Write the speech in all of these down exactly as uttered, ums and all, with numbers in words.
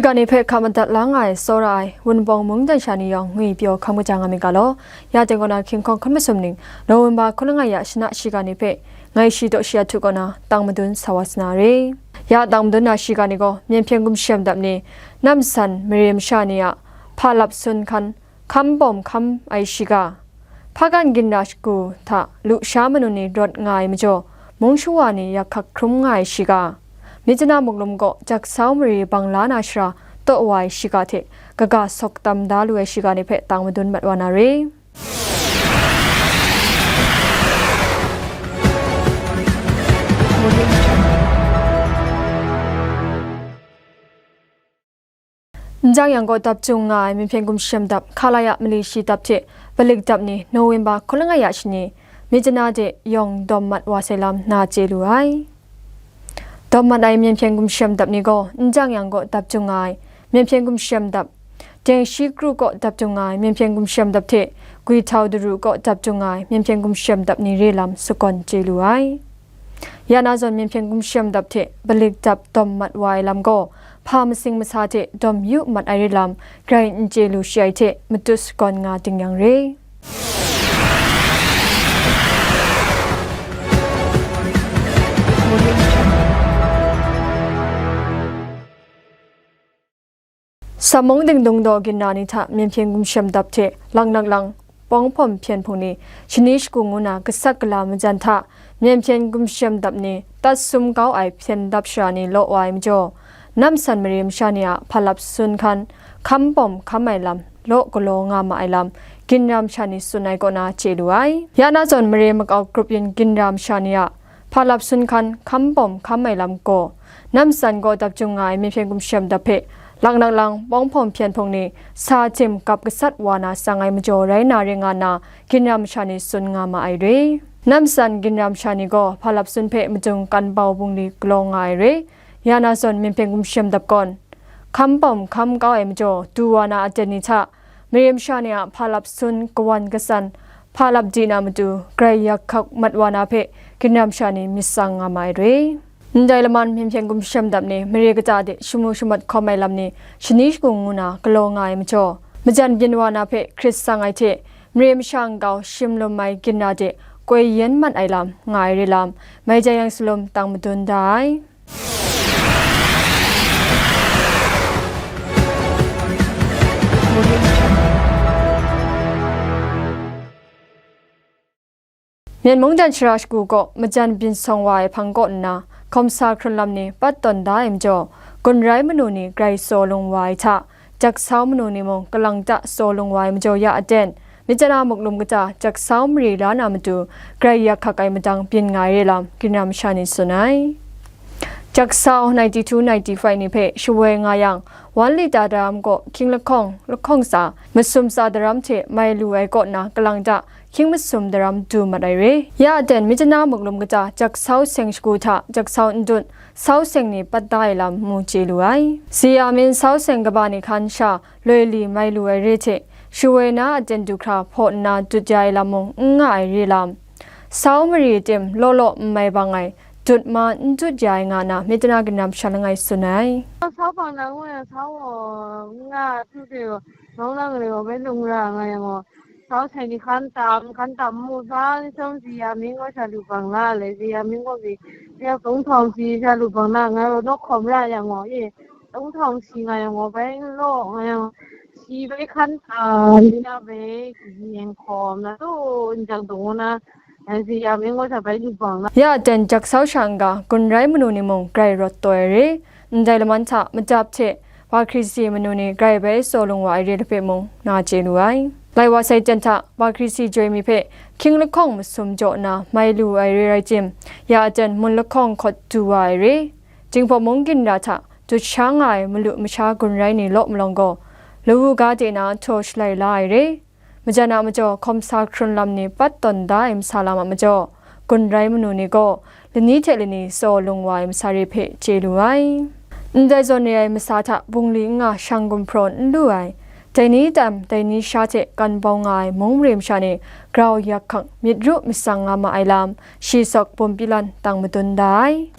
Shiga ni hpe hka madat la nga ai tsawra ai Wunpawng mungdan sha ni yawng ngwi pyaw hkam kaja nga myit ga law, ya teng kaw na hkying hkawng hkun masum ning, November hkun langai ya shana shiga ni hpe ngai shi daw shi ahtu kaw na tang madun sa wa sa na re. Ya tang madun na shiga ni gaw, Myen hpyen gumshem dap ni, namsan mare masha ni a hpa lap sun hkan, hkam bawm hkam ai shiga, hpagan ginra shagu hta lusha manu ni rawt nga ai majaw, mung shawa ni yak hkak hkrum nga ai shiga, Myitkyina muklum gaw jaksau mare bang la na shara taw wa ai shiga hte kaga sawk tam da lu ai shiga ni hpe tang madun mat wa na re. Njang yang gaw dap jung nga ai Myen hpyen gumshem dap, Khalaya mali shi dap hte balik dap ni November hkun langai ya shani, Myitkyina de yawng dawm mat wa sai lam na chye lu ai. Dawm mat ai Myen hpyen gumshem dap ni gaw, Njang yang gaw dap jung nga ai Myen hpyen gumshem dap, Dengshi Kru kaw dap jung nga ai Myen hpyen gumshem dap hte, Gwihtau Daru kaw dap jung nga ai Myen hpyen gumshem dap ni re lam sagawn chye lu ai. Ya na zawn Myen hpyen gumshem dap hte balik dap dawm mat wa ai lam gaw, hpa masing masa hte dawm yu mat ai re lam, grai n chye lu shi ai hte matut sagawn nga ding yang re. Samung dingdung daw ginra ni hta Myen hpyen gumshem dap hte laknak lang, pawng hpawm hpyen hpung ni, shani shagu ngu na gasat gala majan hta Myen hpyen gumshem dap ni, tat sum kau ai hpyen dap shara ni law wa ai majaw, namsan mare masha ni a hpa lap sun hkan, hkam bawm hkam ai lam, law galaw nga ma ai lam, ginra masha ni tsun ai kaw na chye lu ai. Ya na zawn mare makau grup yin ginra masha ni a hpa lap sun hkan, hkam bawm hkam ai lam gaw, namsan gaw dap jung nga ai Myen hpyen gumshem dap hpe, laknak lang, pawng hpawm hpyen hpung ni, sa tim gap gasat wa na tsang ai majaw rai na re nga na, ginra masha ni tsun nga ma ai re. Namsan ginra masha ni gaw hpa lap sun hpe madung kan bau bungli galaw nga ai re. Ya na zawn Myen hpyen gumshem dap gawn, hkam bawm hkam kau ai majaw, du wa na aten ni hta, mare masha ni a hpa lap sun kawan kasan, hpa lap di na matu, grai yak hkak mat wa na hpe, ginra masha ni myit tsang nga ma ai re. Ndai laman Myen hpyen gumshem dap ni, mare kata de shamu shamat hkawm ai lam ni, shani shagu ngu na galaw nga ai majaw, majan byin wa na hpe hkrit tsang ai hte, mare masha nkau shim lum ai ginra de koi yen mat ai lam nga ai re lam, mai jai yang salum tang madun da ai. Myen mungdan shara shagu gaw majan byin sawng wa ai hpang kaw nna, hkawm sa hkrun lam ni pat tawn da ai majaw, gun rai manu ni grai tsaw lung wa ai hta, jaksau manu ni mung kalang ta tsaw lung wa ai majaw ya aten, Myitkyina muklum kata jaksau mare la na matu, grai yak hkak ai madang byin nga ai re lam, ginra masha ni tsun ai. Jaksau ninety-two ninety-five ni hpe shawoi nga yang, wan lita daram kaw hkying lahkawng, lahkawng tsa, masum tsa daram hte mai lu ai kaw na kalang ta, hkying masum daram du mat ai re. Ya aten Myitkyina muklum kata jaksau seng shagu hta jaksau ndut, sau seng ni pat da ai lam mu chye lu ai. Ziya min sau seng kaba ni hkan sha loi li mai lu ai re hte, shawoi na aten du hkra hpaw nna dut ya ai lam mung n nga ai re lam, sau mari tim law law n mai bang ai, dut ma n dut ya ai nga na, Myitkyina ginra masha langai tsun ai. Sau bang na ngu yang sau gaw n nga, htu hte gaw, nawng lang re gaw, bai lung ra nga yang gaw, sau sai ni hkan tam, hkan tam mu sa, ni chyawm si ya ming gaw sha lu bang la le, si ya ming gaw si, ya kung htawng si sha lu bang la, ngai gaw nawk hkawm ra yang gaw, e, kung htawng si nga yang gaw, bai n law nga yang, si bai hkan tam, di na bai, si yang hkawm na, tu n jang dung na, si ya ming gaw sha bai lu bang la. Ya aten jaksau sha n-ga, gun rai manu ni mung grai rawt taw ai re, ndai laman hta madap hte, Bakrisi manu ni grai bai tsaw lung wa ai re hpe mung na chye lu ai. Lai wa sai ten hta, Bakrisi joi mi hpe hkying lahkawng masum jaw nna mai lu ai re rai tim, ya aten mun lahkawng hkawt du wa ai re, Jinghpaw mung ginra hta dut sha nga ai malu masha gun rai ni law malawng gaw, lawu ga de na htaw shalai la ai re, majan a majaw hkawm sa hkrun lam ni pat tawn da ai masa lam a majaw, gun rai manu ni gaw lani hte lani tsaw lung wa ai masa re hpe chye lu ai. Ndai zawn re ai masa hta bungli n nga shang gumhpraw n lu ai, dai ni tam, dai ni sha hte kan bau nga ai mung mare masha ni grau yak hkak myit ru matsang nga ma ai lam, shi sawk bum pyi lan tang madun da ai.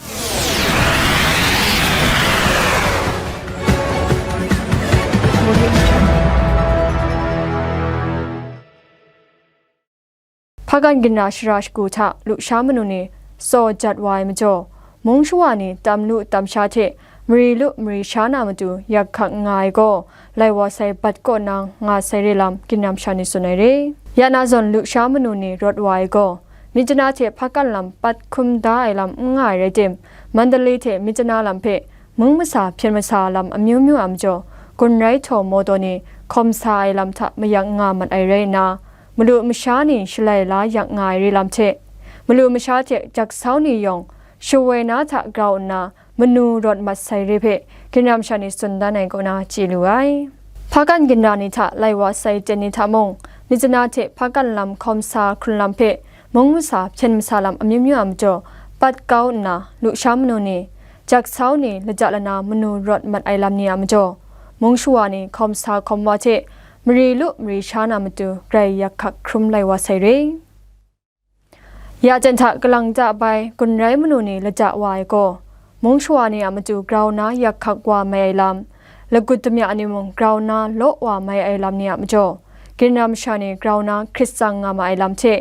Hpakan ginra shara shagu hta lusha manu ni tsaw jat wa ai majaw, mung shawa ni tam lu tam sha hte mari lu mari sha na matu yak hkak nga ai gaw, lai wa sai bat kaw na nga sai re lam ginram sha ni tsun ai re. Ya na zawn lusha manu ni rawt wa ai gaw, Myitkyina hte Hpakan lam pat hkrum da ai lam n nga ai rai tim, Mandalay hte Myitkyina lam hpe mung masa hpyen masa lam amyu myu a majaw, gun rai htaw mawtaw ni hkawm sa ai lam hta mayak nga mat ai rai nna, malu masha ni shalai la yak nga ai re lam hte, malu masha hte jaksau ni yawng shawoi na hta grau nna manu rawt mat sai re hpe ginram sha ni tsun dan ai kaw na chye lu ai. Hpakan ginra ni hta lai wa sai ten ni hta mung, Myitkyina hte Hpakan lam hkawm sa hkrun lam hpe mung masa hpyen masa lam amyu myu a majaw, pat kau nna lusha manu ni, jaksau ni, laja lana manu rawt mat ai lam ni a majaw, mung shawa ni hkawm sa hkawm wa hte mari lu mari sha na matu grai yak hkak hkrum lai wa sai re. Ya jan hta kalang ta bai gun rai manu ni laja wa ai gaw, mung shawa ni a matu grau na yak hkak wa mai ai lam, lagut damya ni mung grau na law wa mai ai lam ni a majaw, ginram sha ni grau na hkrit tsang nga ma ai lam hte,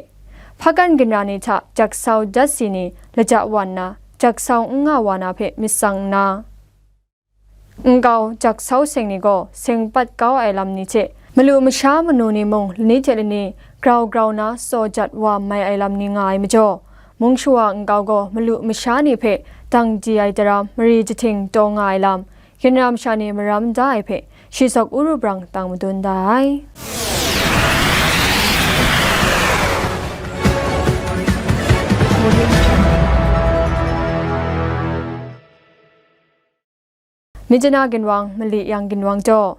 Hpakan ginra ni hta jaksau dat si ni laja wa nna, jaksau n nga wa na hpe myit tsang nna, nkau jaksau seng ni gaw seng pat kau ai lam ni hte, malu masha manu ni mung lani hte lani grau grau na tsaw jat wa mai ai lam ni nga ai majaw, mung shawa nkau gaw malu masha ni hpe dang di ai daram mari jahting taw nga ai lam, ginram sha ni maram da ai hpe, shi sawk uru brang tang madun da ai. Myitkyina ginwang, Mali Yang ginwang jaw,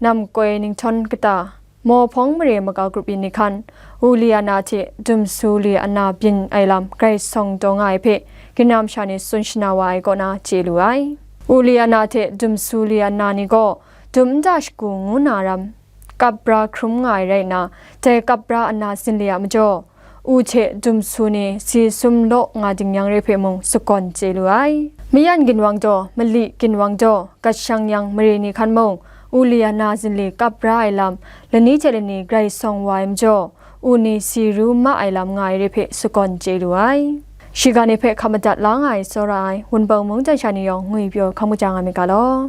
namkoi ninghtawn kata, mawhpawng mare makau grup yin ni hkan, Uliana hte Dumsu li ana byin ai lam grai sawng taw nga ai hpe, ginram sha ni tsun shana wa ai kaw na chye lu ai. Uliana hte Dumsu li ana ni gaw, dum nta shagu ngu na ram, kap bra hkrum nga ai rai nna, dai kap bra ana zinli a majaw, u hte Dumsu ni si sum law nga ding yang re hpe mung sagawn chye lu ai. Mayan ginwang daw, Mali ginwang daw, gat shang yang mare ni hkan mung, Uliana zinli kap bra ai lam, lani hte lani grai sawng wa ai majaw, u ni si ru ma ai lam nga ai re hpe sagawn chye lu ai. Shiga ni hpe hkap madat la nga ai tsawra ai, Wunpawng mung jan sha ni yawng ngwi pyaw hkam kaja nga myit ga law.